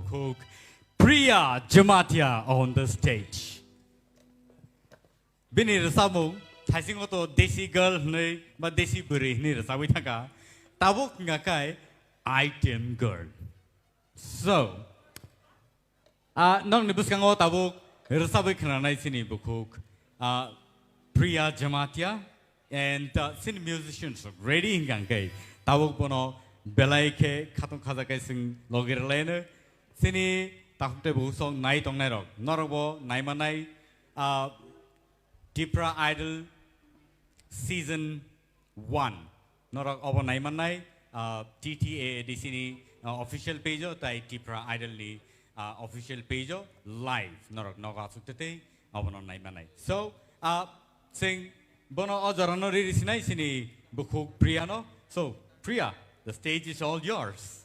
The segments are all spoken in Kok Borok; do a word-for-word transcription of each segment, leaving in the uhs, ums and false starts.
bukhuk Priya Jamatia on the stage. Bini rwchapmung thaisingo to Desi Girl hwnwi ba Desi Bwrwi hwnwi rwchapwi thangkha. Tabuk wngkha khe Item Girl. So, ah, nokni bwskango tabuk rwchapwi khwnanai chini bukhuk, ah, Priya Jamatia and, ah, chini musicians ready hwnkha hwnkhe tabuk bono belai khe khatong khajakhe chwng logi rwlaino. Chini takhuk tei bukhuk song nai tongnairok, norokbo naimanai, ah, Tipra Idol Season one. Norok obo nai mannai, ah, T T A A D C ni, ah, official page o tai Tipra Idol ni, ah, official page o live norok nogo aswk tei tei obono nai mannai. So, ah, chwng bono o jorano riri sinai chini bukhuk Priya no. So, Priya, the stage is all yours.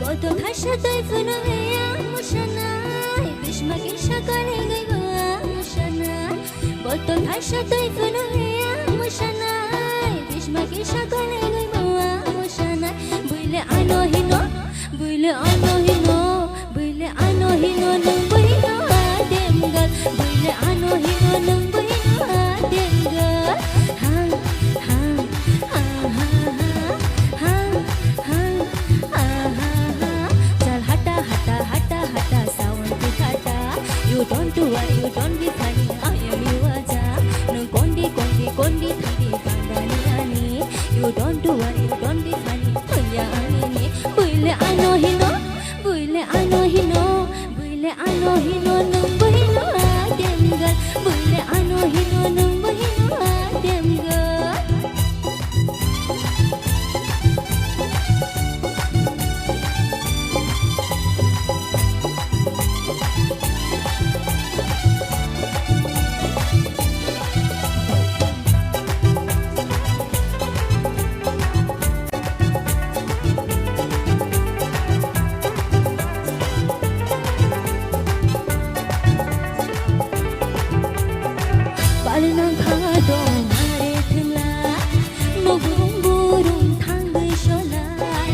Botol thaisa twi phano heya mwsanai, bisma kisa kanigwi bo mwsanai. Botol thaisa twi phano heya mwsanai, bisma kisa kanigwi bo mwsanai. Buile ano hino, buile ano hino, buile ano hino nwng buino adem gal. Buile ano hino nwng buino adem gal. Ha, ha, ha, ha, ha, ha, ha, ha, ha. Chal hata, hata, hata, hata, sound ki hata. You don't do what, you don't be funny, I am you aja. Nwng kondi, kondi, kondi, thangdi, bandani ani. You don't do what, you don't be funny, thangya ani ni. Buile ano hino, buile ano hino, buile ano hino, nwng buino adem gal. Buile ano hino, nwng buino adem gal. Palinang kha dong mare thwngla, mugurung burung thangwi solai.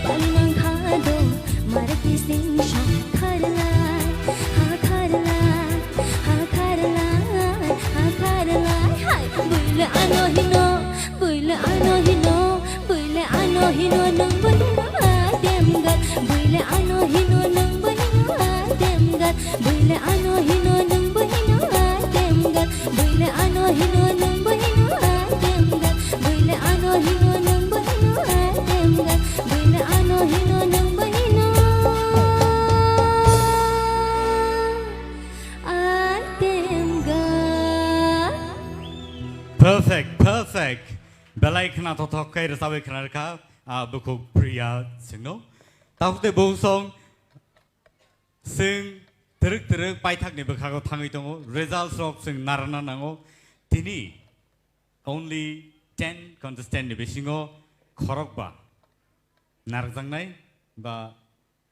Palinang kha dong mare kising song kharlai, ha kharlai, ha kharlai, ha kharlai. Hai, buile ano hino, buile ano hino, buile ano hino, nwng buino adem gal. Buile ano hino, nwng buino adem gal. Buile ano hino nwng buino adem gal. Buile ano hino nwng buino adem gal. Buile ano hino nwng buino adem gal. Buile ano hino nwng buino adem gal. Perfect, perfect. Belai khna thothok khe rwchabwi khna rwkha, ah, bukhuk Priya chwngno. Tabuk tei bukhuk song Chwng twrwk twrwk paithakni bwkhago thangwi tongo, results rok chwng narwkna nango. Tini only ten contestant ni bisingo khorokba narwkjaknai ba,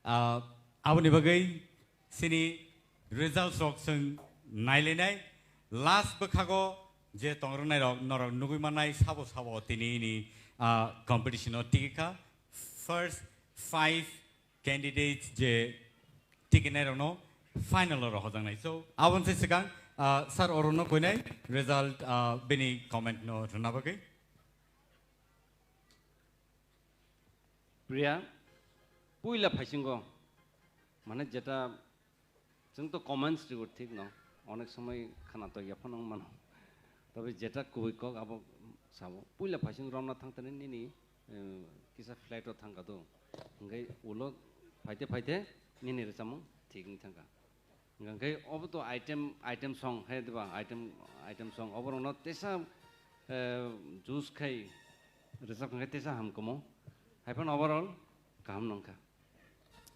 ah, aboni bagwi chini results rok chwng nailainai. Last bwkhago je tongrwknai rok norok nugwi mannai sabo sabo tini ni, ah, competition o tigikha. First five candidates je ticket nairokno final o rohorjaknai. So, aboni se swkang, ah, sir orono koinai result, ah, bini comment no rwna bagwi. Priya, puila phaisingo, mane jeta Chwng to comments rw thik no, onek somoi khana to yaphano wng mano. Tobe jeta kubui kok abo sabo. Puila phaising romna thang tani nini, eh, kisa flight o thang kha do. Hingke ulo phaite phaite nini rwchapmung thik wng thang kha. Hingke obo to item, item song hai diba, item, item song obo rokno tesa, eh, juice khai rwchap hingke tesa hamkamo. Haiphano overall kaham nong kha.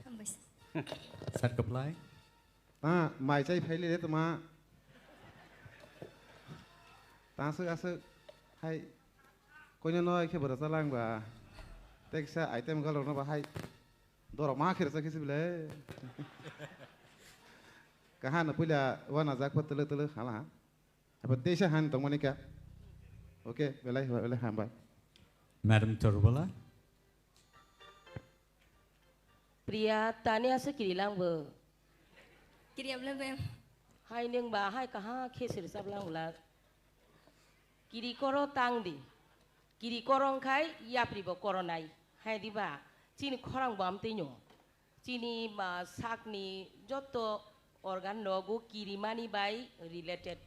Hambai. Sir kwplai. Ta mai chai phai le tma. Ta aswk aswk hai koino no khe bwrwsa lang ba. Teksa item galrokno bahai dorok ma khe rwchak khe se bile. Kaham no puila wana jak pa tele tele hala. Abo teisa han tongmani ka. Okay, belai belai hambai. Madam Torbala. Priya, tani asa kiri lang bo. Kiri abla bem. Hai neng ba, hai kaha khe sir sab lang ula. Kiri koro tang di. Kiri koro wngkhai yapri bo koro nai. Hai di ba, chini khorang bo amtwi no. Chini ba sakni joto organ rogo kiri mani bai related.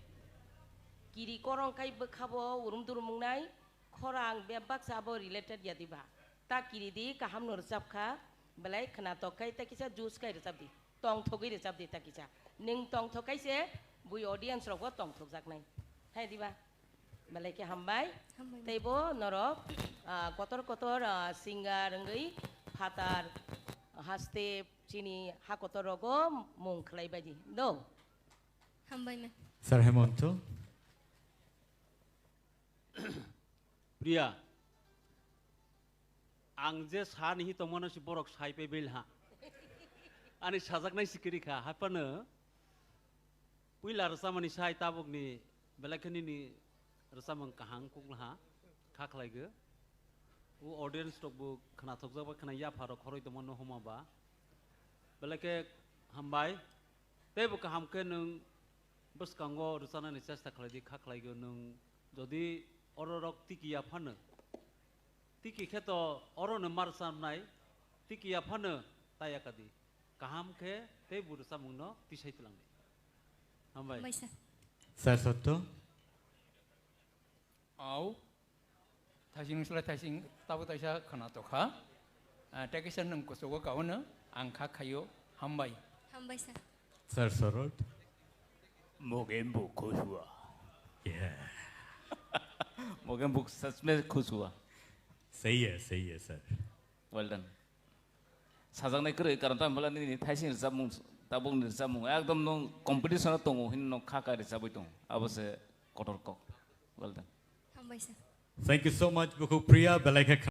Kiri koro wngkhai bwkha bo urum durum wngnai, khorang bebak sa bo related ya di ba. Ta kiri di kaham no rwchap kha, belai khwnatok khai ta kisa juice khai rwchap di. Tongthogwi rwchap di ta kisa. Nwng tongthok khai se bui audience rok bo tongthok jaknai. Hai di ba? Belai khe hambai. Hambai. Tei bo norok, ah, kotor kotor, ah, singer wngwi phatar haste chini ha kotor rogo mung khlai bai di. Do? Hambai me. Sir Hemonto. Priya, ang je sa ni hi tongmano si borok sai pe bil ha. Ani sajaknai sikiri kha, haphano puila rwchapmani sai tabukni belai khe nini rwchapmung kaham kukla ha, kha khlai go. O audience rok bo khwnathokjak bai khwna yapha rok khoroi tongmano homa ba. Belai khe hambai. Tei bo kaham khe nwng bwskango rwchanani chesta khlai di, kha khlai go nwng jodi oro rok tiki ya phano. Tiki khe to oro no mar chamnai, tiki ya phano ta ya ka di. Kaham khe tei bo rwchapmung no tisai tlang di. Hambai. Hambai sir. Sir Sotto. Au. Thaising slai thaising tabo taisa khwnatok kha. Ah, tei kisa nwng kuchugo kaono ang kha khaio. Hambai. Hambai sir. Sir Sorot. Mogen bo khusua. Yeah. Mogen bo sachme khusua. Sahee hai, sahee hai, sir. Well done. Sajaknai kwrwi, karon tamo bwla nini thaising rwchapmung, tabukni rwchapmung ekdom nwng competition o tongo hino nwng kha kha rwchabwi tongo. Abo se kotor kok. Well done. Hambai sir. Thank you so much, Bukhuk Priya, belai khe